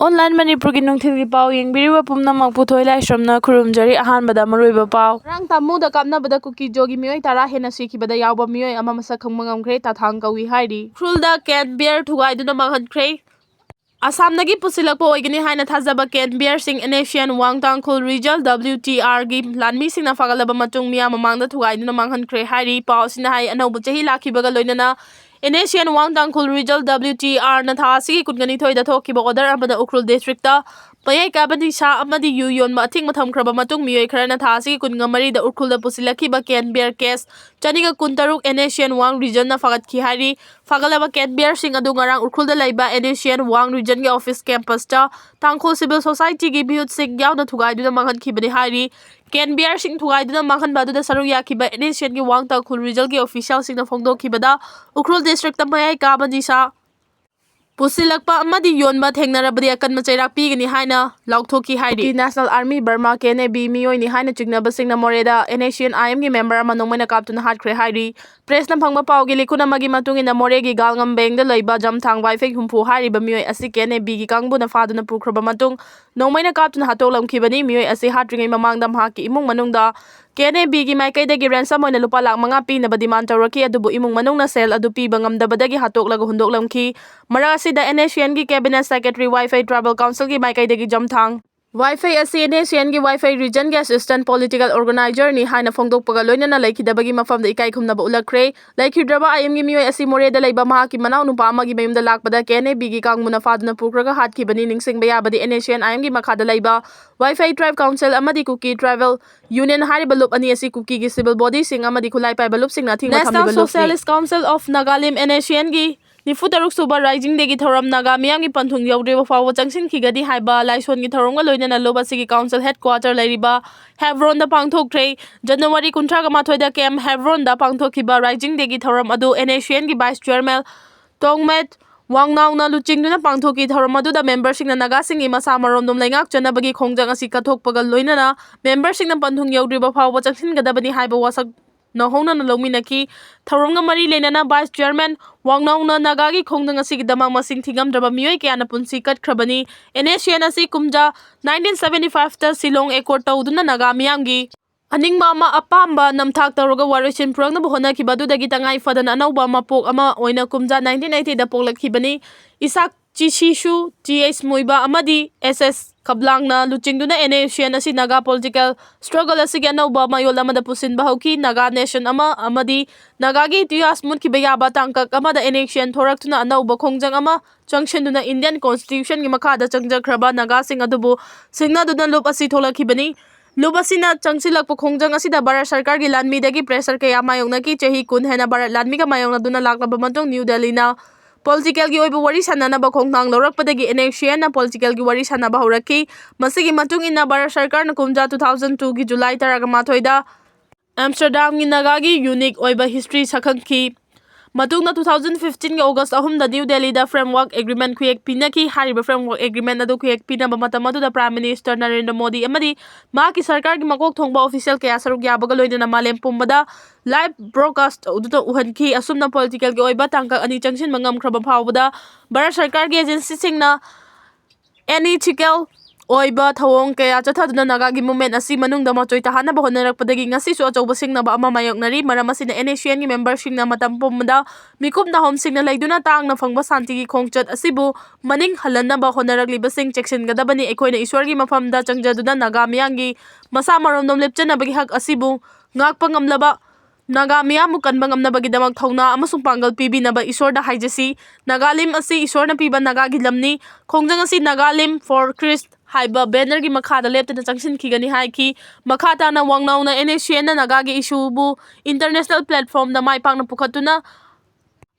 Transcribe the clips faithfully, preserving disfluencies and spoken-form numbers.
Online ꯃꯅꯤꯄꯨꯔꯒꯤ ꯅꯨꯡꯊꯤꯜꯒꯤ ꯄꯥꯎ ꯌꯦꯡꯕꯤꯔꯤꯕ ꯄꯨꯝꯅꯃꯛꯄꯨ ꯊꯣꯏ ꯂꯥꯏꯁ꯭ꯔꯝꯅ ꯈꯨꯔꯨꯝꯖꯔꯤ꯫ ꯑꯍꯥꯟꯕꯗ ꯃꯔꯨꯑꯣꯏꯕ ꯄꯥꯎ꯫ ꯉꯔꯥꯡ ꯇꯥꯃꯨꯗ ꯀꯥꯞꯅꯕꯗ ꯀꯨꯀꯤ ꯖꯣꯒꯤ ꯃꯤꯑꯣꯏ ꯇꯔꯥ ꯍꯦꯟꯅ ꯁꯤꯈꯤꯕꯗ ꯌꯥꯎꯕ ꯃꯤꯑꯣꯏ ꯑꯃ ꯃꯁꯛ ꯈꯪꯕ ꯉꯝꯈ꯭ꯔꯦ, ꯇꯥꯊꯥꯡ ꯀꯧꯏ ꯍꯥꯏꯔꯤ꯫ ꯎꯈ꯭ꯔꯨꯜꯗ ꯀꯦꯠ ꯕꯤꯌꯔ ꯊꯨꯒꯥꯏꯗꯨꯅ ꯃꯥꯡꯍꯟꯈ꯭ꯔꯦ꯫ ꯑꯁꯥꯝꯗꯒꯤ ꯄꯨꯁꯤꯜꯂꯛꯄ ꯑꯣꯏꯒꯅꯤ ꯍꯥꯏꯅ ꯊꯥꯖꯕ ꯀꯦꯠ ꯕꯤꯌꯔꯁꯤꯡ ꯑꯦꯟ ꯑꯦꯁ ꯁꯤ ꯑꯦꯟ ꯋꯥꯡ ꯇꯥꯡꯈꯨꯜ ꯔꯤꯖꯜ ꯗꯕ꯭ꯂꯤꯎ ꯇꯤ ꯑꯥꯔꯒꯤ ꯂꯥꯟꯃꯤꯁꯤꯡꯅ ꯐꯥꯒꯠꯂꯕ ꯃꯇꯨꯡ ꯃꯤꯌꯥꯝ ꯃꯃꯥꯡꯗ ꯊꯨꯒꯥꯏꯗꯨꯅ ꯃꯥꯡꯍꯟꯈ꯭ꯔꯦ ꯍꯥꯏꯔꯤ꯫ ꯄꯥꯎ ꯑꯁꯤꯅ ꯍꯥꯏ, ꯑꯅꯧꯕ ꯆꯍꯤ ꯂꯥꯛꯈꯤꯕꯒ ꯂꯣꯏꯅꯅ ꯑꯦꯟ ꯑꯦꯁ ꯁꯤ ꯑꯦꯟ ꯋꯥꯡ ꯇꯥꯡꯈꯨꯜ ꯔꯤꯖꯜ ꯗꯕ꯭ꯂꯤꯎ ꯇꯤ ꯑꯥꯔꯅ ꯊꯥ ꯑꯁꯤꯒꯤ ꯀꯨꯟꯒꯅꯤꯊꯣꯏꯗ ꯊꯣꯛꯈꯤꯕ order ꯑꯃꯗ ꯎꯈ꯭ꯔꯨꯜ districtꯇ ꯃꯌꯥꯏ ꯀꯥꯕ ꯅꯤꯁꯥ ꯑꯃꯗꯤ ꯌꯨ ꯌꯣꯟꯕ ꯑꯊꯤꯡꯕ ꯊꯝꯈ꯭ꯔꯕ ꯃꯇꯨꯡ ꯃꯤꯑꯣꯏ ꯈꯔꯅ ꯊꯥ ꯑꯁꯤꯒꯤ ꯀꯨꯟꯒ ꯃꯔꯤꯗ ꯎꯈ꯭ꯔꯨꯜꯗ ꯄꯨꯁꯤꯜꯂꯛꯈꯤꯕ ꯀꯦꯠ ꯕꯤꯌꯔ ꯀꯦꯁ ꯆꯅꯤꯒ ꯀꯨꯟꯇꯔꯨꯛ ꯑꯦꯟ ꯑꯦꯁ ꯁꯤ ꯑꯦꯟ ꯋꯥꯡ ꯔꯤꯖꯟꯅ ꯐꯥꯒꯠꯈꯤ ꯍꯥꯏꯔꯤ꯫ ꯐꯥꯒꯠꯂꯕ ꯀꯦꯠ ꯕꯤꯌꯔꯁꯤꯡ ꯑꯗꯨ ꯉꯔꯥꯡ ꯎꯈ꯭ꯔꯨꯜꯗ ꯂꯩꯕ ꯑꯦꯟ ꯑꯦꯁ ꯁꯤ ꯑꯦꯟ ꯋꯥꯡ ꯔꯤꯖꯟꯒꯤ office campusꯇ ꯇꯥꯡꯈꯨꯜ civil societyꯒꯤ ꯃꯤꯍꯨꯠꯁꯤꯡ ꯌꯥꯎꯅ ꯊꯨꯒꯥꯏꯗꯨꯅ ꯃꯥꯡꯍꯟꯈꯤꯕꯅꯤ ꯍꯥꯏꯔꯤ꯫ ꯀꯦꯠ ꯕꯤꯌꯔꯁꯤꯡ ꯊꯨꯒꯥꯏꯗꯨꯅ ꯃꯥꯡꯍꯟꯕ ꯑꯗꯨꯗ ꯁꯔꯨꯛ ꯌꯥꯈꯤꯕ ꯑꯦꯟ ꯑꯦꯁ ꯁꯤ ꯑꯦꯟꯒꯤ ꯋꯥꯡ ꯇꯥꯡꯈꯨꯜ ꯔꯤꯖꯟꯒꯤ officialꯁꯤꯡꯅ ꯐꯣꯡꯗꯣꯛꯈꯤꯕꯗ, ꯎꯈ꯭ꯔꯨꯜ districtꯇ ꯃꯌꯥꯏ ꯀꯥꯕ ꯅꯤꯁꯥ ꯄꯨꯁꯤꯜꯂꯛꯄ ꯑꯃꯗꯤ ꯌꯣꯟꯕ ꯊꯦꯡꯅꯔꯕꯗꯤ ꯑꯀꯟꯕ ꯆꯩꯔꯥꯛ ꯄꯤꯒꯅꯤ ꯍꯥꯏꯅ ꯂꯥꯎꯊꯣꯛꯈꯤ ꯍꯥꯏꯔꯤ꯫ National Army Burma, K N A B, ꯃꯤꯑꯣꯏꯅꯤ ꯍꯥꯏꯅ ꯆꯤꯡꯅꯕꯁꯤꯡꯅ ꯃꯣꯔꯦꯗ ꯑꯦꯟ ꯑꯦꯁ ꯁꯤ ꯑꯦꯟ ꯑꯥꯏ ꯑꯦꯝꯒꯤ member ꯑꯃ ꯅꯣꯡꯃꯩꯅ ꯀꯥꯞꯇꯨꯅ ꯍꯥꯠꯈ꯭ꯔꯦ ꯍꯥꯏꯔꯤ꯫ Pressꯅ ꯐꯪꯕ ꯄꯥꯎꯒꯤ ꯂꯤꯈꯨꯠ ꯑꯃꯒꯤ ꯃꯇꯨꯡ ꯏꯟꯅ, ꯃꯣꯔꯦꯒꯤ ꯒꯥꯜꯉꯝꯕꯦꯡꯗ ꯂꯩꯕ ꯖꯝꯊꯥꯡ ꯋꯥꯏꯐꯩ ꯍꯨꯝꯐꯨ ꯍꯥꯏꯔꯤꯕ ꯃꯤꯑꯣꯏ ꯑꯁꯤ ꯀꯦ ꯑꯦꯟ ꯑꯦ ꯕꯤꯒꯤ ꯀꯥꯡꯕꯨꯅ ꯐꯥꯗꯨꯅ ꯄꯨꯈ꯭ꯔꯕ ꯃꯇꯨꯡ ꯅꯣꯡꯃꯩꯅ ꯀꯥꯞꯇꯨꯅ ꯍꯥꯠꯇꯣꯛꯂꯝꯈꯤꯕꯅꯤ꯫ ꯃꯤꯑꯣꯏ ꯑꯁꯤ ꯍꯥꯠꯇ꯭ꯔꯤꯉꯩ ꯃꯃꯥꯡꯗ ꯃꯍꯥꯛꯀꯤ ꯏꯃꯨꯡ ꯃꯅꯨꯡꯗ ꯀꯦ ꯑꯦꯟ ꯑꯦ ꯕꯤꯒꯤ ꯃꯥꯏꯀꯩꯗꯒꯤ ransom ꯑꯣꯏꯅ ꯂꯨꯄꯥ ꯂꯥꯈ ꯃꯉꯥ ꯄꯤꯅꯕ demand ꯇꯧꯔꯛꯈꯤ, ꯑꯗꯨꯕꯨ ꯏꯃꯨꯡ ꯃꯅꯨꯡꯅ ꯁꯦꯜ ꯑꯗꯨ ꯄꯤꯕ ꯉꯝꯗꯕꯗꯒꯤ ꯍꯥꯠꯇꯣꯛꯂꯒ ꯍꯨꯟꯗꯣꯛꯂꯝꯈꯤ꯫ ꯃꯔꯛ ꯑꯁꯤꯗ, and S C ꯑꯦꯟꯒꯤ cabinet secretary ꯋꯥꯏꯐꯩ tribal councilꯒꯤ ꯃꯥꯏꯀꯩꯗꯒꯤ ꯖꯝꯊꯥꯡ ꯋꯥꯏꯐꯩ ꯑꯁꯤ and S C ꯑꯦꯟꯒꯤ ꯋꯥꯏꯐꯩ regionꯒꯤ assistant political organizerꯅꯤ ꯍꯥꯏꯅ ꯐꯣꯡꯗꯣꯛꯄꯒ ꯂꯣꯏꯅꯅ ꯂꯩꯈꯤꯗꯕꯒꯤ ꯃꯐꯝꯗ ꯏꯀꯥꯏ ꯈꯨꯝꯅꯕ ꯎꯠꯂꯛꯈ꯭ꯔꯦ꯫ ꯂꯩꯈꯤꯗ꯭ꯔꯕ ꯑꯥꯏ ꯑꯦꯝꯒꯤ ꯃꯤꯑꯣꯏ ꯑꯁꯤ ꯃꯣꯔꯦꯗ ꯂꯩꯕ ꯃꯍꯥꯛꯀꯤ ꯃꯅꯥꯎ ꯅꯨꯄꯥ ꯑꯃꯒꯤ ꯃꯌꯨꯝꯗ ꯂꯥꯛꯄꯗ ꯀꯦ ꯑꯦꯟ ꯑꯦ ꯕꯤꯒꯤ ꯀꯥꯡꯕꯨꯅ ꯐꯥꯗꯨꯅ ꯄꯨꯈ꯭ꯔꯒ ꯍꯥꯠꯈꯤꯕꯅꯤ꯫ ꯅꯤꯡꯁꯤꯡꯕ ꯌꯥꯕꯗꯤ, ꯑꯦꯟ ꯑꯦꯁ ꯁꯤ ꯑꯦꯟ ꯑꯥꯏ ꯑꯦꯝꯒꯤ ꯃꯈꯥꯗ ꯂꯩꯕ ꯋꯥꯏꯐꯩ tribe council ꯑꯃꯗꯤ ꯀꯨꯀꯤ tribal union ꯍꯥꯏꯔꯤꯕ ꯂꯨꯞ ꯑꯅꯤ ꯑꯁꯤ ꯀꯨꯀꯤꯒꯤ civil bodyꯁꯤꯡ ꯑꯃꯗꯤ ꯈꯨꯠꯂꯥꯏ ꯄꯥꯏꯕ ꯂꯨꯞꯁꯤꯡꯅ ꯑꯊꯤꯡꯕ National ꯊꯝꯂꯤꯕ ꯂꯨꯞꯅꯤ꯫ Socialist Council of Nagalim, N S C ꯑꯦꯟꯒꯤ ꯅꯤꯐꯨ ꯇꯔꯨꯛ ꯁꯨꯕ risingꯗꯒꯤ ꯊꯧꯔꯝ ꯅꯥꯒꯥ ꯃꯤꯌꯥꯝꯒꯤ ꯄꯟꯊꯨꯡ ꯌꯧꯗ꯭ꯔꯤꯕ ꯐꯥꯎꯕ ꯆꯪꯁꯤꯟꯈꯤꯒꯅꯤ ꯍꯥꯏꯕ ꯂꯥꯏꯁꯣꯟꯒꯤ ꯊꯧꯔꯝꯒ ꯂꯣꯏꯅꯅ ꯂꯨꯞ ꯑꯁꯤꯒꯤ council headquarter ꯂꯩꯔꯤꯕ ꯍꯦꯕ꯭ꯔꯣꯟꯗ ꯄꯥꯡꯊꯣꯛꯈ꯭ꯔꯦ꯫ ꯖꯅꯋꯥꯔꯤ ꯀꯨꯟꯊ꯭ꯔꯥꯒ ꯃꯥꯊꯣꯏꯗ camp ꯍꯦꯕ꯭ꯔꯣꯟꯗ ꯄꯥꯡꯊꯣꯛꯈꯤꯕ risingꯗꯒꯤ ꯊꯧꯔꯝ ꯑꯗꯨ and S C ꯑꯦꯟꯒꯤ vice chairman ꯇꯣꯡꯃꯦꯠ ꯋꯥꯡꯅꯥꯎꯅ ꯂꯨꯆꯤꯡꯗꯨꯅ ꯄꯥꯡꯊꯣꯛꯈꯤ꯫ ꯊꯧꯔꯝ ꯑꯗꯨꯗ memberꯁꯤꯡꯅ ꯅꯥꯒꯥꯁꯤꯡꯒꯤ ꯃꯁꯥ ꯃꯔꯣꯝꯗꯣꯝ ꯂꯩꯉꯥꯛꯆꯅꯕꯒꯤ ꯈꯣꯡꯖꯪ ꯑꯁꯤ ꯀꯠꯊꯣꯛꯄꯒ ꯂꯣꯏꯅꯅ memberꯁꯤꯡꯅ ꯄꯟꯊꯨꯡ ꯌꯧꯗ꯭ꯔꯤꯕ ꯐꯥꯎꯕ ꯆꯪꯁꯤꯟꯒꯗꯕꯅꯤ ꯍꯥꯏꯕ ꯋꯥꯁꯛ ꯅꯧꯍꯧꯅꯅ ꯂꯧꯃꯤꯟꯅꯈꯤ꯫ ꯊꯧꯔꯝꯒ ꯃꯔꯤ ꯂꯩꯅꯅ Vice Chairman ꯋꯥꯡꯅꯥꯎꯅ ꯅꯥꯒꯥꯒꯤ ꯈꯣꯡꯖꯪ ꯑꯁꯤꯒꯤꯗꯃꯛ ꯃꯁꯤꯡ ꯊꯤꯉꯝꯗ꯭ꯔꯕ ꯃꯤꯑꯣꯏ ꯀꯌꯥꯅ ꯄꯨꯟꯁꯤ ꯀꯠꯈ꯭ꯔꯕꯅꯤ꯫ N S C N ꯑꯁꯤ ꯀꯨꯝꯖꯥ nineteen seventy five ꯇ Shillong Accord ꯇꯧꯗꯨꯅ ꯅꯥꯒꯥ ꯃꯤꯌꯥꯝꯒꯤ ꯑꯅꯤꯡꯕ ꯑꯃ ꯑꯄꯥꯝꯕ ꯅꯝꯊꯥꯛ ꯇꯧꯔꯒ ꯋꯥꯔꯣꯏꯁꯤꯟ ꯄꯨꯔꯛꯅꯕ ꯍꯣꯠꯅꯈꯤꯕ ꯑꯗꯨꯗꯒꯤ ꯇꯉꯥꯏ ꯐꯗꯅ ꯑꯅꯧꯕ ꯃꯄꯣꯛ ꯑꯃ ꯑꯣꯏꯅ ꯀꯨꯝꯖꯥ nineteen eighty ꯗ ꯄꯣꯛꯂꯛꯈꯤꯕꯅꯤ꯫ ꯏꯁꯥꯛ ꯆꯤꯁꯤꯁꯨ, T H ꯃꯨꯏꯕ ꯑꯃꯗꯤ S S ꯈꯕꯂꯥꯡꯅ ꯂꯨꯆꯤꯡꯗꯨꯅ N S C N ꯑꯁꯤ ꯅꯥꯒꯥ political struggle ꯑꯁꯤꯒꯤ ꯑꯅꯧꯕ ꯃꯌꯣꯜ ꯑꯃꯗ ꯄꯨꯁꯤꯟꯕ ꯍꯧꯈꯤ꯫ ꯅꯥꯒꯥ nation ꯑꯃ ꯑꯃꯗꯤ ꯅꯥꯒꯥꯒꯤ ꯏꯇꯤꯍꯥꯁ ꯃꯨꯠꯈꯤꯕ ꯌꯥꯕ ꯇꯥꯡꯀꯛ ꯑꯃꯗ N S C N ꯊꯣꯔꯛꯇꯨꯅ ꯑꯅꯧꯕ ꯈꯣꯡꯖꯪ ꯑꯃ ꯆꯪꯁꯤꯟꯗꯨꯅ Indian Constitution ꯒꯤ ꯃꯈꯥꯗ ꯆꯪꯖꯈ꯭ꯔꯕ ꯅꯥꯒꯥꯁꯤꯡ ꯑꯗꯨꯕꯨ ꯁꯤꯡꯅꯗꯨꯅ ꯂꯨꯞ ꯑꯁꯤ ꯊꯣꯛꯂꯛꯈꯤꯕꯅꯤ꯫ ꯂꯨꯞ ꯑꯁꯤꯅ ꯆꯪꯁꯤꯜꯂꯛꯄ ꯈꯣꯡꯖꯪ ꯑꯁꯤꯗ ꯚꯥꯔꯠ ꯁꯔꯀꯥꯔꯒꯤ ꯂꯥꯟꯃꯤꯗꯒꯤ pressure ꯀꯌꯥ ꯃꯥꯌꯣꯛꯅꯈꯤ꯫ ꯆꯍꯤ ꯀꯨꯟ ꯍꯦꯟꯅ ꯚꯥꯔꯠ ꯂꯥꯟꯃꯤꯒ ꯃꯥꯌꯣꯛꯅꯗꯨꯅ ꯂꯥꯛꯂꯕ ꯃꯇꯨꯡ ꯅ꯭ꯌꯨ ꯗꯦꯜꯂꯤꯅ political ꯒꯤ ꯑꯣꯏꯕ ꯋꯥꯔꯤ ꯁꯥꯟꯅꯅꯕ ꯈꯣꯡꯊꯥꯡ ꯂꯧꯔꯛꯄꯗꯒꯤ N S C N ꯅ political ꯒꯤ ꯋꯥꯔꯤ ꯁꯥꯟꯅꯕ ꯍꯧꯔꯛꯈꯤ꯫ ꯃꯁꯤꯒꯤ ꯃꯇꯨꯡ ꯏꯟꯅ ꯚꯥꯔꯠ ꯁꯔꯀꯥꯔꯅ ꯀꯨꯝꯖꯥ two thousand two ꯒꯤ July ꯇꯔꯥꯃꯥꯊꯣꯏꯗ ꯑꯦꯝꯁꯇꯔꯗꯥꯝꯒꯤ ꯅꯥꯒꯥꯒꯤ unique ꯑꯣꯏꯕ history ꯁꯛꯈꯪꯈꯤ꯫ ꯃꯇꯨꯡꯗ two thousand fifteen ꯒꯤ August ꯑꯍꯨꯝꯗ ꯅ꯭ꯌꯨ ꯗꯦꯜꯂꯤꯗ framework agreement ꯈꯨꯌꯦꯛ ꯄꯤꯅꯈꯤ꯫ ꯍꯥꯏꯔꯤꯕ framework agreement ꯑꯗꯨ ꯈꯨꯌꯦꯛ ꯄꯤꯅꯕ ꯃꯇꯝ ꯑꯗꯨꯗ Prime Minister ꯅꯔꯦꯟꯗ꯭ꯔ ꯃꯣꯗꯤ ꯑꯃꯗꯤ ꯃꯍꯥꯛꯀꯤ ꯁꯔꯀꯥꯔꯒꯤ ꯃꯀꯣꯛ ꯊꯣꯡꯕ official ꯀꯌꯥ ꯁꯔꯨꯛ ꯌꯥꯕꯒ ꯂꯣꯏꯅꯅ ꯃꯥꯂꯦꯝ ꯄꯨꯝꯕꯗ live broadcast ꯑꯗꯨꯗ ꯎꯍꯟꯈꯤ꯫ ꯑꯁꯨꯝꯅ political ꯒꯤ ꯑꯣꯏꯕ ꯇꯥꯡꯀꯛ ꯑꯅꯤ ꯆꯪꯁꯤꯟꯕ ꯉꯝꯈ꯭ꯔꯕ ꯐꯥꯎꯕꯗ ꯚꯥꯔꯠ ꯁꯔꯀꯥꯔꯒꯤ agency ꯁꯤꯡꯅ unethical ꯑꯣꯏꯕ ꯊꯧꯑꯣꯡ ꯀꯌꯥ ꯆꯠꯊꯗꯨꯅ ꯅꯥꯒꯥꯒꯤ movement ꯑꯁꯤ ꯃꯅꯨꯡꯗ ꯃꯆꯣꯏ ꯇꯥꯍꯟꯅꯕ ꯍꯣꯠꯅꯔꯛꯄꯗꯒꯤ ꯉꯁꯤꯁꯨ ꯑꯆꯧꯕ ꯁꯤꯡꯅꯕ ꯑꯃ ꯃꯥꯌꯣꯛꯅꯔꯤ꯫ ꯃꯔꯝ ꯑꯁꯤꯅ N S C N ꯒꯤ member ꯁꯤꯡꯅ ꯃꯇꯝ ꯄꯨꯝꯕꯗ ꯃꯤꯀꯨꯞ ꯅꯥꯍꯣꯝꯁꯤꯡꯅ ꯂꯩꯗꯨꯅ ꯇꯥꯡꯅ ꯐꯪꯕ ꯁꯥꯟꯇꯤꯒꯤ ꯈꯣꯡꯆꯠ ꯑꯁꯤꯕꯨ ꯃꯅꯤꯡ ꯍꯜꯍꯟꯅꯕ ꯍꯣꯠꯅꯔꯛꯂꯤꯕꯁꯤꯡ ꯆꯦꯛꯁꯤꯟꯒꯗꯕꯅꯤ꯫ ꯑꯩꯈꯣꯏꯅ ꯏꯁ꯭ꯋꯔꯒꯤ ꯃꯐꯝꯗ ꯆꯪꯖꯗꯨꯅ ꯅꯥꯒꯥ ꯃꯤꯌꯥꯝꯒꯤ ꯃꯁꯥ ꯃꯔꯣꯝꯗꯣꯝ ꯂꯦꯞꯆꯅꯕꯒꯤ ꯍꯛ ꯑꯁꯤꯕꯨ ꯉꯥꯛꯄ ꯉꯝꯂꯕ ꯅꯥꯒꯥ ꯃꯤꯌꯥꯝꯕꯨ ꯀꯟꯕ ꯉꯝꯅꯕꯒꯤꯗꯃꯛ ꯊꯧꯅꯥ ꯑꯃꯁꯨꯡ ꯄꯥꯡꯒꯜ ꯄꯤꯕꯤꯅꯕ ꯏꯁ꯭ꯋꯔꯗ ꯍꯥꯏꯖꯁꯤ꯫ ꯅꯥꯒꯥꯂꯤꯝ ꯑꯁꯤ ꯏꯁ꯭ꯋꯔꯅ ꯄꯤꯕ ꯅꯥꯒꯥꯒꯤ ꯂꯝꯅꯤ꯫ ꯈꯣꯡꯖꯪ ꯑꯁꯤ ꯅꯥꯒꯥꯂꯤꯝ for Christ ꯍꯥꯏꯕ banner ꯒꯤ ꯃꯈꯥꯗ ꯂꯦꯞꯇꯅ ꯆꯪꯁꯤꯟꯈꯤꯒꯅꯤ ꯍꯥꯏꯈꯤ꯫ ꯃꯈꯥ ꯇꯥꯅ ꯋꯥꯡꯅꯥꯎꯅ N S C N ꯅ ꯅꯥꯒꯥꯒꯤ issue ꯕꯨ international platform ꯗ ꯃꯥꯏ ꯄꯥꯛꯅ ꯄꯨꯈꯠꯇꯨꯅ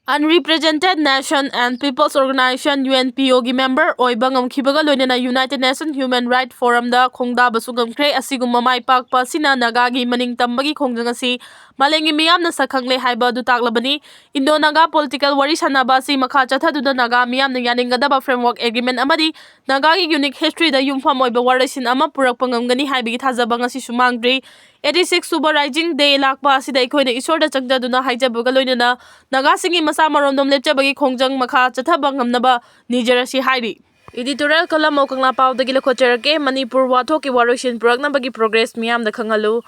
Unrepresented Nation and Peoples Organization, U N P O ꯒꯤ member ꯑꯣꯏꯕ ꯉꯝꯈꯤꯕꯒ ꯂꯣꯏꯅꯅ United Nations Human Rights Forum ꯗ ꯈꯣꯡꯗꯥꯕꯁꯨ ꯉꯝꯈ꯭ꯔꯦ꯫ ꯑꯁꯤꯒꯨꯝꯕ ꯃꯥꯏ ꯄꯥꯛꯄ ꯑꯁꯤꯅ ꯅꯥꯒꯥꯒꯤ ꯃꯅꯤꯡ ꯇꯝꯕꯒꯤ ꯈꯣꯡꯖꯪ ꯑꯁꯤ ꯃꯥꯂꯦꯝꯒꯤ ꯃꯤꯌꯥꯝꯅ ꯁꯛꯈꯪꯂꯦ ꯍꯥꯏꯕ ꯑꯗꯨ ꯇꯥꯛꯂꯕꯅꯤ꯫ ꯏꯟꯗꯣ ꯅꯥꯒꯥ ꯄꯣꯂꯤꯇꯤꯀꯦꯜ ꯋꯥꯔꯤ ꯁꯥꯟꯅꯕ ꯑꯁꯤ ꯃꯈꯥ ꯆꯠꯊꯗꯨꯅ ꯅꯥꯒꯥ ꯃꯤꯌꯥꯝꯅ ꯌꯥꯅꯤꯡꯒꯗꯕ ꯐ꯭ꯔꯦꯝꯋꯥꯔꯛ ꯑꯦꯒ꯭ꯔꯤꯃꯦꯟ ꯑꯃꯗꯤ ꯅꯥꯒꯥꯒꯤ ꯌꯨꯅꯤꯛ ꯍꯤꯁꯇ꯭ꯔꯤꯗ ꯌꯨꯝꯐꯝ ꯑꯣꯏꯕ ꯋꯥꯔꯣꯏꯁꯤꯟ ꯑꯃ ꯄꯨꯔꯛꯄ ꯉꯝꯒꯅꯤ ꯍꯥꯏꯕꯒꯤ ꯊꯥꯖꯕ ꯉꯁꯤꯁꯨ ꯃꯥꯡꯗ꯭ꯔꯤ꯫ ꯑꯩꯠꯇꯤ ꯁꯤꯛꯁ ꯁꯨꯕ ꯔꯥꯏꯖꯤꯡ ꯗꯦ ꯂꯥꯛꯄ ꯑꯁꯤꯗ ꯑꯩꯈꯣꯏꯅ ꯏꯁꯣꯔꯗ ꯆꯪꯖꯗꯨꯅ ꯍꯥꯏꯖꯕꯒ ꯂꯣꯏꯅꯅ ꯅꯥꯒꯥꯁꯤꯡꯒꯤ ꯃꯁꯥ ꯃꯔꯣꯝꯗꯣꯝ ꯂꯦꯞꯆꯕꯒꯤ ꯈꯣꯡꯖꯪ ꯃꯈꯥ ꯆꯠꯊꯕ ꯉꯝꯅꯕ ꯅꯤꯖꯔꯁꯤ ꯍꯥꯏꯔꯤ꯫ ꯏꯗꯤꯇꯣꯔꯤꯌꯦꯜ ꯀꯂꯝ ꯑꯣ ꯀꯪꯂꯥꯄꯥꯎꯗꯒꯤ ꯂꯧꯈꯠꯆꯔꯛꯀꯦ꯫ ꯃꯅꯤꯄꯨꯔ ꯋꯥꯊꯣꯛꯀꯤ ꯋꯥꯔꯣꯏꯁꯤꯟ ꯄꯨꯔꯛꯅꯕꯒꯤ ꯄ꯭ꯔꯣꯒ꯭ꯔꯦꯁ ꯃꯤꯌꯥꯝꯗ ꯈꯪꯍꯜꯂꯨ꯫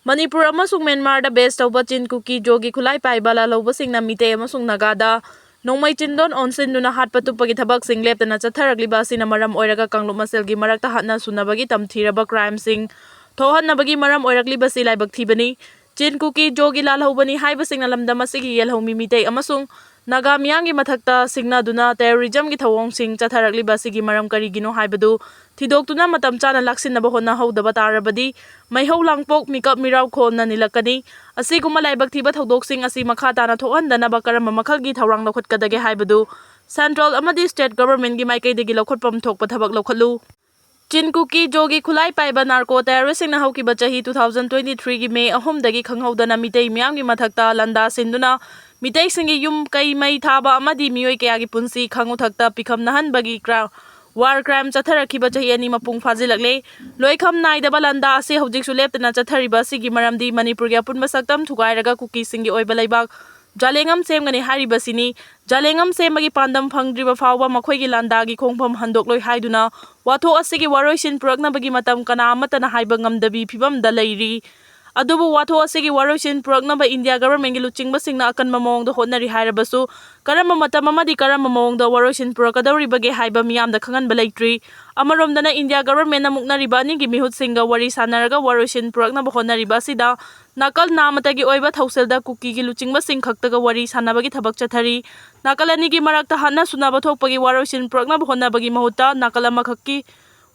ꯃꯅꯤꯄꯨꯔ ꯑꯃꯁꯨꯡ ꯃ꯭ꯌꯥꯟꯃꯥꯔꯗ ꯕꯦꯁ ꯇꯧꯕ ꯆꯤꯟ ꯀꯨꯀꯤ ꯖꯣꯒꯤ ꯈꯨꯠꯂꯥꯏ ꯄꯥꯏꯕ ꯂꯥꯜꯍꯧꯕꯁꯤꯡꯅ ꯃꯤꯇꯩ ꯑꯃꯁꯨꯡ ꯅꯥꯒꯥꯗ ꯅꯣꯡꯃꯩ ꯆꯤꯟꯗꯣꯟ ꯑꯣꯟꯁꯤꯟꯗꯨꯅ ꯍꯥꯠꯄ ꯇꯨꯞꯄꯒꯤ ꯊꯕꯛꯁꯤꯡ ꯂꯦꯞꯇꯅ ꯆꯠꯊꯔꯛꯂꯤꯕ ꯑꯁꯤꯅ ꯃꯔꯝ ꯑꯣꯏꯔꯒ ꯀꯥꯡꯂꯨꯞ ꯃꯁꯦꯜꯒꯤ ꯃꯔꯛꯇ ꯍꯥꯠꯅ ꯁꯨꯅꯕꯒꯤ ꯇꯝꯊꯤꯔꯕ ꯀ꯭ꯔꯥꯏꯝꯁꯤꯡ ꯊꯣꯛꯍꯟꯅꯕꯒꯤ ꯃꯔꯝ ꯑꯣꯏꯔꯛꯂꯤꯕꯁꯤ ꯂꯥꯏꯕꯛ ꯊꯤꯕꯅꯤ꯫ ꯆꯤꯟ ꯀꯨꯀꯤ ꯖꯣꯒꯤ ꯂꯥꯜꯍꯧꯕꯅꯤ ꯍꯥꯏꯕꯁꯤꯡꯅ ꯂꯝꯗꯝ ꯑꯁꯤꯒꯤ ꯌꯦꯜꯍꯧꯃꯤ ꯃꯤꯇꯩ ꯑꯃꯁꯨꯡ ꯅꯥꯒꯥ ꯃꯤꯌꯥꯝꯒꯤ ꯃꯊꯛꯇ ꯁꯤꯡꯅꯗꯨꯅ ꯇꯦꯔꯣꯔꯤꯖꯝꯒꯤ ꯊꯧꯑꯣꯡꯁꯤꯡ ꯆꯠꯊꯔꯛꯂꯤꯕ ꯑꯁꯤꯒꯤ ꯃꯔꯝ ꯀꯔꯤꯒꯤꯅꯣ ꯍꯥꯏꯕꯗꯨ ꯊꯤꯗꯣꯛꯇꯨꯅ ꯃꯇꯝ ꯆꯥꯅ ꯂꯥꯛꯁꯤꯟꯅꯕ ꯍꯣꯠꯅꯍꯧꯗꯕ ꯇꯥꯔꯕꯗꯤ ꯃꯩꯍꯧ ꯂꯥꯡꯄꯣꯛ ꯃꯤꯀꯞ ꯃꯤꯔꯥꯎ ꯈꯣꯟꯅ ꯅꯤꯜꯂꯛꯀꯅꯤ꯫ ꯑꯁꯤꯒꯨꯝꯕ ꯂꯥꯏꯕꯛ ꯊꯤꯕ ꯊꯧꯗꯣꯛꯁꯤꯡ ꯑꯁꯤ ꯃꯈꯥ ꯇꯥꯅ ꯊꯣꯛꯍꯟꯗꯅꯕ ꯀꯔꯝꯕ ꯃꯈꯜꯒꯤ ꯊꯧꯔꯥꯡ ꯂꯧꯈꯠꯀꯗꯒꯦ ꯍꯥꯏꯕꯗꯨ ꯁꯦꯟꯇ꯭ꯔꯦꯜ ꯑꯃꯗꯤ ꯁ꯭ꯇꯦꯠ ꯒꯚꯔꯟꯃꯦꯟꯠꯀꯤ ꯃꯥꯏꯀꯩꯗꯒꯤ ꯂꯧꯈꯠꯐꯝ ꯊꯣꯛꯄ ꯊꯕꯛ ꯂꯧꯈꯠꯂꯨ꯫ ꯆꯤꯟ ꯀꯨꯀꯤ ꯖꯣꯒꯤ ꯈꯨꯠꯂꯥꯏ ꯄꯥꯏꯕ ꯅꯥꯔꯀꯣ ꯇꯦꯔꯣꯔꯤꯁꯁꯤꯡꯅ ꯍꯧꯈꯤꯕ ꯆꯍꯤ two thousand twenty three ꯒꯤ ꯃꯦ ꯑꯍꯨꯝꯗꯒꯤ ꯈꯪꯍꯧꯗꯅ ꯃꯤꯇꯩ ꯃꯤꯌꯥꯝꯒꯤ ꯃꯊꯛꯇ ꯂꯥꯟꯗꯥ ꯁꯤꯟꯗꯨꯅ ꯃꯤꯇꯩꯁꯤꯡꯒꯤ ꯌꯨꯝ ꯀꯩ ꯃꯩ ꯊꯥꯕ ꯑꯃꯗꯤ ꯃꯤꯑꯣꯏ ꯀꯌꯥꯒꯤ ꯄꯨꯟꯁꯤ ꯈꯥꯉꯨꯊꯛꯇ ꯄꯤꯈꯝꯅꯍꯟꯕꯒꯤ ꯀ꯭ꯔꯥ-, ꯋꯥꯔ ꯀ꯭ꯔꯥꯏꯝ ꯆꯠꯊꯔꯛꯈꯤꯕ ꯆꯍꯤ ꯑꯅꯤ ꯃꯄꯨꯡ ꯐꯥꯖꯤꯜꯂꯛꯂꯦ꯫ ꯂꯣꯏꯈꯝ ꯅꯥꯏꯗꯕ ꯂꯥꯟꯗꯥ ꯑꯁꯤ ꯍꯧꯖꯤꯛꯁꯨ ꯂꯦꯞꯇꯅ ꯆꯠꯊꯔꯤꯕ ꯑꯁꯤꯒꯤ ꯃꯔꯝꯗꯤ ꯃꯅꯤꯄꯨꯔꯒꯤ ꯑꯄꯨꯟꯕ ꯁꯛꯇꯝ ꯊꯨꯒꯥꯏꯔꯒ ꯀꯨꯀꯤꯁꯤꯡꯒꯤ ꯑꯣꯏꯕ ꯂꯩꯕꯥꯛ ꯖꯥꯂꯦꯡꯉꯝ ꯁꯦꯝꯒꯅꯤ ꯍꯥꯏꯔꯤꯕꯁꯤꯅꯤ꯫ ꯖꯥꯂꯦꯡꯉꯝ ꯁꯦꯝꯕꯒꯤ ꯄꯥꯟꯗꯝ ꯐꯪꯗ꯭ꯔꯤꯕ ꯐꯥꯎꯕ ꯃꯈꯣꯏꯒꯤ ꯂꯥꯟꯗꯥꯒꯤ ꯈꯣꯡꯐꯝ ꯍꯟꯗꯣꯛꯂꯣꯏ ꯍꯥꯏꯗꯨꯅ ꯋꯥꯊꯣꯛ ꯑꯁꯤꯒꯤ ꯋꯥꯔꯣꯏꯁꯤꯟ ꯄꯨꯔꯛꯅꯕꯒꯤ ꯃꯇꯝ ꯀꯅꯥ ꯑꯃꯠꯇꯅ ꯍꯥꯏꯕ ꯉꯝꯗꯕꯤ ꯐꯤꯕꯝꯗ ꯂꯩꯔꯤ꯫ ꯑꯗꯨꯕꯨ ꯋꯥꯊꯣꯛ ꯑꯁꯤꯒꯤ ꯋꯥꯔꯣꯏꯁꯤꯟ ꯄꯨꯔꯛꯅꯕ ꯏꯟꯗꯤꯌꯥ ꯒꯚꯔꯟꯃꯦꯟꯠꯀꯤ ꯂꯨꯆꯤꯡꯕꯁꯤꯡꯅ ꯑꯀꯟꯕ ꯃꯑꯣꯡꯗ ꯍꯣꯠꯅꯔꯤ ꯍꯥꯏꯔꯕꯁꯨ ꯀꯔꯝꯕ ꯃꯇꯝ ꯑꯃꯗꯤ ꯀꯔꯝꯕ ꯃꯑꯣꯡꯗ ꯋꯥꯔꯣꯏꯁꯤꯟ ꯄꯨꯔꯛꯀꯗꯧꯔꯤꯕꯒꯦ ꯍꯥꯏꯕ ꯃꯤꯌꯥꯝꯗ ꯈꯪꯍꯟꯕ ꯂꯩꯇ꯭ꯔꯤ꯫ ꯑꯃꯔꯣꯝꯗꯅ ꯏꯟꯗꯤꯌꯥ ꯒꯚꯔꯟꯃꯦꯟꯠꯅ ꯃꯨꯛꯅꯔꯤꯕ ꯑꯅꯤꯒꯤ ꯃꯤꯍꯨꯠꯁꯤꯡꯒ ꯋꯥꯔꯤ ꯁꯥꯟꯅꯔꯒ ꯋꯥꯔꯣꯏꯁꯤꯟ ꯄꯨꯔꯛꯅꯕ ꯍꯣꯠꯅꯔꯤꯕ ꯑꯁꯤꯗ ꯅꯥꯀꯜ ꯅꯥꯃꯠꯇꯒꯤ ꯑꯣꯏꯕ ꯊꯧꯁꯤꯜꯗ ꯀꯨꯀꯤꯒꯤ ꯂꯨꯆꯤꯡꯕꯁꯤꯡ ꯈꯛꯇꯒ ꯋꯥꯔꯤ ꯁꯥꯟꯅꯕꯒꯤ ꯊꯕꯛ ꯆꯠꯊꯔꯤ꯫ ꯅꯥꯀꯜ ꯑꯅꯤꯒꯤ ꯃꯔꯛꯇ ꯍꯥꯠꯅ ꯁꯨꯅꯕ ꯊꯣꯛꯄꯒꯤ ꯋꯥꯔꯣꯏꯁꯤꯟ ꯄꯨꯔꯛꯅꯕ ꯍꯣꯠꯅꯕꯒꯤ ꯃꯍꯨꯠꯇ ꯅꯥꯀꯜ ꯑꯃꯈꯛꯀꯤ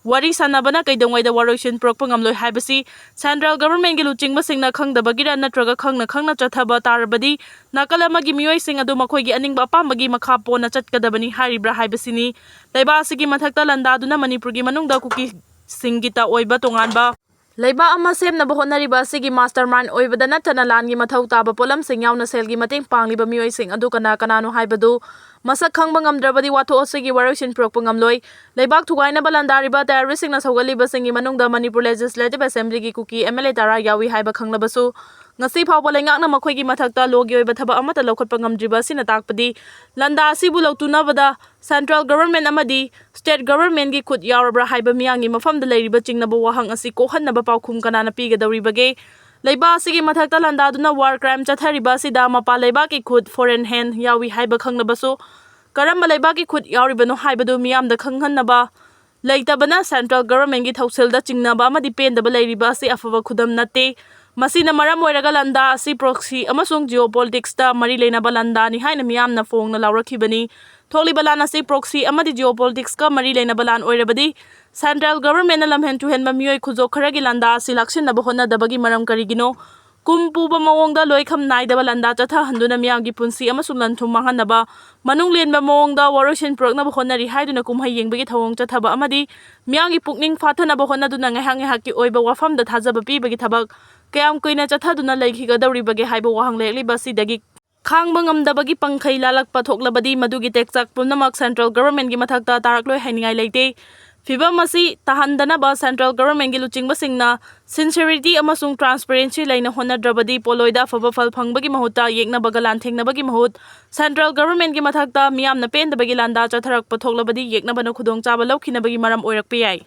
ꯋꯥꯔꯤ ꯁꯥꯟꯅꯕꯅ ꯀꯩꯗꯧꯉꯩꯗ ꯋꯥꯔꯣꯏꯁꯤꯟ ꯄꯨꯔꯛꯄ ꯉꯝꯂꯣꯏ ꯍꯥꯏꯕꯁꯤ ꯁꯦꯟꯇ꯭ꯔꯦꯜ ꯒꯚꯔꯟꯃꯦꯟꯠꯀꯤ ꯂꯨꯆꯤꯡꯕꯁꯤꯡꯅ ꯈꯪꯗꯕꯒꯤꯔ ꯅꯠꯇ꯭ꯔꯒ ꯈꯪꯅ ꯈꯪꯅ ꯆꯠꯊꯕ ꯇꯥꯔꯕꯗꯤ ꯅꯥꯀꯜ ꯑꯃꯒꯤ ꯃꯤꯑꯣꯏꯁꯤꯡ ꯑꯗꯨ ꯃꯈꯣꯏꯒꯤ ꯑꯅꯤꯡꯕ ꯑꯄꯥꯝꯕꯒꯤ ꯃꯈꯥ ꯄꯣꯟꯅ ꯆꯠꯀꯗꯕꯅꯤ ꯍꯥꯏꯔꯤꯕ꯭ꯔꯥ ꯍꯥꯏꯕꯁꯤꯅꯤ꯫ ꯂꯩꯕꯥꯛ ꯑꯁꯤꯒꯤ ꯃꯊꯛꯇ ꯂꯥꯟꯗꯥꯗꯨꯅ ꯃꯅꯤꯄꯨꯔꯒꯤ ꯃꯅꯨꯡꯗ ꯀꯨꯀꯤꯁꯤꯡꯒꯤꯇ ꯑꯣꯏꯕ ꯇꯣꯉꯥꯟꯕ ꯂꯩꯕꯥꯛ ꯑꯃ ꯁꯦꯝꯅꯕ ꯍꯣꯠꯅꯔꯤꯕ ꯑꯁꯤꯒꯤ mastermind ꯑꯣꯏꯕꯗ ꯅꯠꯇꯅ ꯂꯥꯟꯒꯤ ꯃꯊꯧ ꯇꯥꯕ ꯄꯣꯠꯂꯝꯁꯤꯡ ꯌꯥꯎꯅ ꯁꯦꯜꯒꯤ ꯃꯇꯦꯡ ꯄꯥꯡꯂꯤꯕ ꯃꯤꯑꯣꯏꯁꯤꯡ ꯑꯗꯨ ꯀꯅꯥ ꯀꯅꯥꯅꯣ ꯍꯥꯏꯕꯗꯨ ꯃꯁꯛ ꯈꯪꯕ ꯉꯝꯗ꯭ꯔꯕꯗꯤ ꯋꯥꯊꯣꯛ ꯑꯁꯤꯒꯤ ꯋꯥꯔꯣꯏꯁꯤꯟ ꯄꯨꯔꯛꯄ ꯉꯝꯂꯣꯏ꯫ ꯂꯩꯕꯥꯛ ꯊꯨꯒꯥꯏꯅꯕ ꯂꯥꯟꯗꯥꯔꯤꯕ terroristꯁꯤꯡꯅ ꯁꯧꯒꯠꯂꯤꯕꯁꯤꯡꯒꯤ ꯃꯅꯨꯡꯗ ꯃꯅꯤꯄꯨꯔ Legislative Assemblyꯒꯤ ꯀꯨꯀꯤ MLA ꯇꯔꯥ ꯌꯥꯎꯏ ꯍꯥꯏꯕ ꯈꯪꯂꯕꯁꯨ, ꯉꯁꯤ ꯐꯥꯎꯕ ꯂꯩꯉꯥꯛꯅ ꯃꯈꯣꯏꯒꯤ ꯃꯊꯛꯇ ꯂꯣꯒꯤ ꯑꯣꯏꯕ ꯊꯕꯛ ꯑꯃꯠꯇ ꯂꯧꯈꯠꯄ ꯉꯝꯗ꯭ꯔꯤꯕ ꯑꯁꯤꯅ ꯇꯥꯛꯄꯗꯤ ꯂꯥꯟꯗꯥ ꯑꯁꯤꯕꯨ ꯂꯧꯇꯨꯅꯕꯗ central government ꯑꯃꯗꯤ state governmentꯀꯤ ꯈꯨꯠ ꯌꯥꯎꯔꯕ꯭ꯔꯥ ꯍꯥꯏꯕ ꯃꯤꯌꯥꯝꯒꯤ ꯃꯐꯝꯗ ꯂꯩꯔꯤꯕ ꯆꯤꯡꯅꯕ ꯋꯥꯍꯪ ꯑꯁꯤ ꯀꯣꯛꯍꯟꯅꯕ ꯄꯥꯎꯈꯨꯝ ꯀꯅꯥꯅ ꯄꯤꯒꯗꯧꯔꯤꯕꯒꯦ? ꯂꯩꯕꯥꯛ ꯑꯁꯤꯒꯤ ꯃꯊꯛꯇ ꯂꯥꯟꯗꯥꯗꯨꯅ war crime ꯆꯠꯊꯔꯤꯕ ꯑꯁꯤꯗ ꯃꯄꯥꯟ ꯂꯩꯕꯥꯛꯀꯤ ꯈꯨꯠ, foreign hand, ꯌꯥꯎꯏ ꯍꯥꯏꯕ ꯈꯪꯂꯕꯁꯨ, ꯀꯔꯝꯕ ꯂꯩꯕꯥꯛꯀꯤ ꯈꯨꯠ ꯌꯥꯎꯔꯤꯕꯅꯣ ꯍꯥꯏꯕꯗꯨ ꯃꯤꯌꯥꯝꯗ ꯈꯪꯍꯟꯅꯕ ꯂꯩꯇꯕꯅ central governmentꯀꯤ ꯊꯧꯁꯤꯜꯗ ꯆꯤꯡꯅꯕ ꯑꯃꯗꯤ ꯄꯦꯟꯗꯕ ꯂꯩꯔꯤꯕ ꯑꯁꯤ ꯑꯐꯕ ꯈꯨꯗꯝ ꯅꯠꯇꯦ꯫ ꯃꯁꯤꯅ ꯃꯔꯝ ꯑꯣꯏꯔꯒ ꯂꯥꯟꯗꯥ ꯑꯁꯤ proxy ꯑꯃꯁꯨꯡ geopoliticsꯇ ꯃꯔꯤ ꯂꯩꯅꯕ ꯂꯥꯟꯗꯥꯅꯤ ꯍꯥꯏꯅ ꯃꯤꯌꯥꯝꯅ ꯐꯣꯡꯅ ꯂꯥꯎꯔꯛꯈꯤꯕꯅꯤ꯫ ꯊꯣꯛꯂꯤꯕ ꯂꯥꯟ ꯑꯁꯤ proxy ꯑꯃꯗꯤ geopoliticsꯀ ꯃꯔꯤ ꯂꯩꯅꯕ ꯂꯥꯟ ꯑꯣꯏꯔꯕꯗꯤ, central governmentꯅ ꯂꯝꯍꯦꯟ ꯇꯨꯍꯦꯟꯕ ꯃꯤꯑꯣꯏ ꯈꯨꯖꯣꯛ ꯈꯔꯒꯤ ꯂꯥꯟꯗꯥ ꯑꯁꯤ ꯂꯥꯛꯁꯤꯟꯅꯕ ꯍꯣꯠꯅꯗꯕꯒꯤ ꯃꯔꯝ ꯀꯔꯤꯒꯤꯅꯣ? ꯀꯨꯝ ꯄꯨꯕ ꯃꯑꯣꯡꯗ ꯂꯣꯏꯈꯝ ꯅꯥꯏꯗꯕ ꯂꯥꯟꯗꯥ ꯆꯠꯊꯍꯟꯗꯨꯅ ꯃꯤꯌꯥꯝꯒꯤ ꯄꯨꯟꯁꯤ ꯑꯃꯁꯨꯡ ꯂꯟ-ꯊꯨꯝ ꯃꯥꯡꯍꯟꯅꯕ, ꯃꯅꯨꯡ ꯂꯦꯟꯕ ꯃꯑꯣꯡꯗ ꯋꯥꯔꯣꯏꯁꯤꯟ ꯄꯨꯔꯛꯅꯕ ꯍꯣꯠꯅꯔꯤ ꯍꯥꯏꯗꯨꯅ ꯀꯨꯝꯍꯩ ꯌꯦꯡꯕꯒꯤ ꯊꯧꯑꯣꯡ ꯆꯠꯊꯕ ꯑꯃꯗꯤ ꯃꯤꯌꯥꯝꯒꯤ ꯄꯨꯛꯅꯤꯡ ꯐꯥꯊꯅꯕ ꯍꯣꯠꯅꯗꯨꯅ ꯉꯥꯏꯍꯥꯛ ꯉꯥꯏꯍꯥꯛꯀꯤ ꯑꯣꯏꯕ ꯋꯥꯐꯝꯗ ꯊꯥꯖꯕ ꯄꯤꯕꯒꯤ ꯊꯕꯛ ꯀꯌꯥꯝ ꯀꯨꯏꯅ ꯆꯠꯊꯗꯨꯅ ꯂꯩꯈꯤꯒꯗꯧꯔꯤꯕꯒꯦ ꯍꯥꯏꯕ ꯋꯥꯍꯪ ꯂꯩꯔꯛꯂꯤꯕ ꯑꯁꯤꯗꯒꯤ ꯈꯥꯡꯕ ꯉꯝꯗꯕꯒꯤ ꯄꯪꯈꯩ ꯂꯥꯜꯂꯛꯄ ꯊꯣꯛꯂꯕꯗꯤ ꯃꯗꯨꯒꯤ ꯇꯦꯛꯆꯥꯛ ꯄꯨꯝꯅꯃꯛ central governmentꯀꯤ ꯃꯊꯛꯇ ꯇꯥꯔꯛꯂꯣꯏ ꯍꯥꯏꯅꯤꯡꯉꯥꯏ ꯂꯩꯇꯦ꯫ ꯐꯤꯚꯝ ꯑꯁꯤ ꯇꯥꯍꯟꯗꯅꯕ central governmentꯀꯤ ꯂꯨꯆꯤꯡꯕꯁꯤꯡꯅ sincerity ꯑꯃꯁꯨꯡ transparency ꯂꯩꯅ ꯍꯣꯠꯅꯗ꯭ꯔꯕꯗꯤ ꯄꯣꯠꯂꯣꯏꯗ ꯑꯐꯕ ꯐꯜ ꯐꯪꯕꯒꯤ ꯃꯍꯨꯠꯇ ꯌꯦꯛꯅꯕꯒ ꯂꯥꯟꯊꯦꯡꯅꯕꯒꯤ ꯃꯍꯨꯠ central governmentꯀꯤ ꯃꯊꯛꯇ ꯃꯤꯌꯥꯝꯅ ꯄꯦꯟꯗꯕꯒꯤ ꯂꯥꯟꯗꯥ ꯆꯠꯊꯔꯛꯄ ꯊꯣꯛꯂꯕꯗꯤ ꯌꯦꯛꯅꯕꯅ ꯈꯨꯗꯣꯡꯆꯥꯕ ꯂꯧꯈꯤꯅꯕꯒꯤ ꯃꯔꯝ ꯑꯣꯏꯔꯛꯄ ꯌꯥꯏ꯫